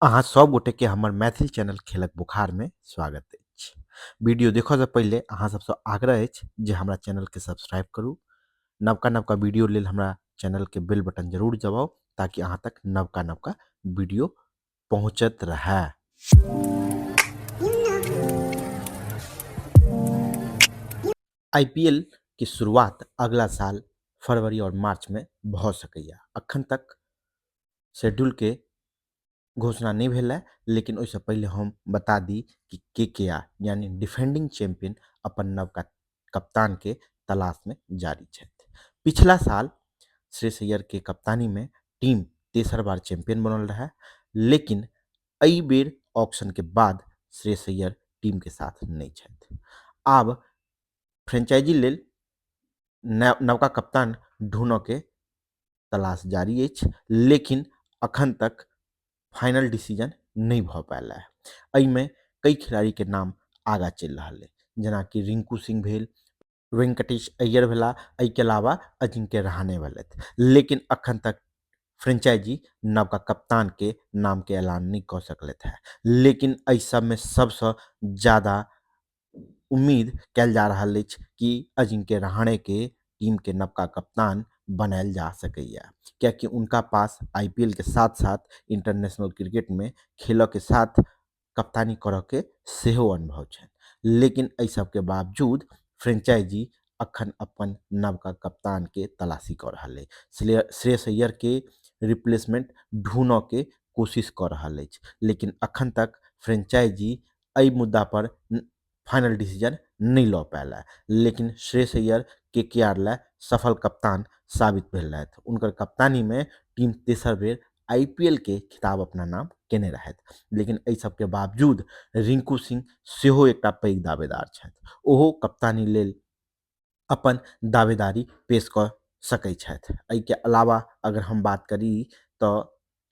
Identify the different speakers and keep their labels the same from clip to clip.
Speaker 1: अहाँ सब गोटे के हमर मैथिल चैनल खेलक बुखार में स्वागत अछि। वीडियो देखऽ से पहिले अहाँ सबसँ आग्रह अछि जे हमरा चैनल के सब्सक्राइब करू। नवका नवका वीडियो लेल हमरा चैनल के बेल बटन जरूर दबाउ ताकि अहाँ तक नवका नवका वीडियो पहुँचत रहए। आईपीएल के शुरुआत अगला साल फरवरी और मार्च में भऽ सकैया। अखन तक शेड्यूल के घोषणा नहि भेल है, लेकिन ओहिसँ पहिले हम बता दी कि के के आर यानी डिफेंडिंग चैंपियन अपन नवका कप्तान के तलाश में जारी छथि। पिछला साल श्रेयस अय्यर के कप्तानी में टीम तेसर बार चैंपियन बनल रहे, लेकिन एहि बेर ऑक्शन के बाद श्रेयस अय्यर टीम के साथ नहि छथि। आब फ्रेंचाइजी लेल नवका कप्तान ढूंढऽ के तलाश जारी अछि, लेकिन अखन तक फाइनल डिसीजन नहि भऽ पायल है। एहिमे कई खिलाड़ी के नाम आगा चलि रहल है, जेनाकि रिंकू सिंह भेल, वेंकटेश अय्यर भेला, एहिके अलावा अजिंक्य रहाणे भेलथि, लेकिन अखन तक फ्रेंचाइजी नवका कप्तान के नाम के ऐलान नहि कऽ सकलथि है। लेकिन एहि सबमे सबसँ ज्यादा उम्मीद कयल जा रहल अछि कि अजिंक्य रहाणे के टीम के नवका कप्तान बनायल जा सकैया, कियाकि उनका पास आईपीएल के साथ साथ इंटरनेशनल क्रिकेट में खेलऽ के साथ कप्तानी करऽ के सेहो अनुभव छनि। लेकिन एहि सबके बावजूद फ्रेंचाइजी अखन अपन नवका कप्तान के तलाशी कऽ रहल अछि, श्रेयस अय्यर के रिप्लेसमेंट ढूंढऽ के कोशिश कऽ रहल अछि, लेकिन अखन तक फ्रेंचाइजी एहि मुद्दा पर फाइनल डिसीजन नहि लऽ पायल है। लेकिन श्रेयस अय्यर के के आर लै सफल कप्तान साबित भेल रहथि। उनकर कप्तानी में टीम तेसर बेर आईपीएल के खिताब अपना नाम केने रहथि। लेकिन एहि सबके बावजूद रिंकू सिंह सेहो एकटा पैघ दावेदार छथि, ओहो कप्तानी लेल अपन दावेदारी पेश कऽ सकै छथि। एहिके अलावा अगर हम बात करी तऽ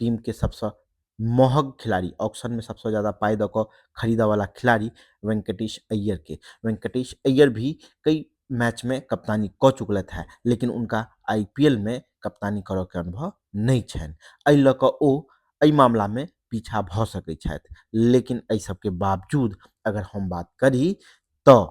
Speaker 1: टीम के सबसँ महग खिलाड़ी, ऑक्शन में सबसँ ज़्यादा पाइ दऽ कऽ खरीदऽ वाला खिलाड़ी वेंकटेश अय्यर के। वेंकटेश अय्यर भी कई मैच में कप्तानी कऽ चुकलथि है, लेकिन उनका आईपीएल में कप्तानी करऽ के अनुभव नहि छनि। एहि लऽ कऽ ओ एहि मामला में पीछा भऽ सकै छथि। लेकिन एहि सबके बावजूद अगर हम बात करी तऽ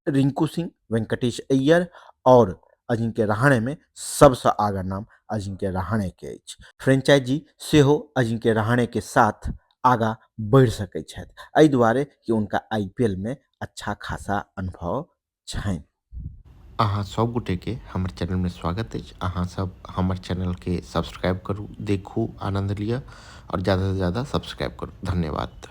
Speaker 1: रिंकू सिंह, वेंकटेश अय्यर और अजिंक्य रहाणे में सबसँ आगा नाम अजिंक्य रहाणे के अछि। फ्रेंचाइजी सेहो अजिंक्य रहाणे के साथ आगा बढ़ि सकै छथि, एहि दुआरे कि उनका आईपीएल में अच्छा खासा अनुभव छनि।
Speaker 2: अहाँ सब गोटे के हमर चैनल में स्वागत अछि। अहाँ सब हमर चैनल के सब्सक्राइब करू, देखू, आनंद लिअ और ज़्यादा से ज़्यादा सब्सक्राइब करू। धन्यवाद।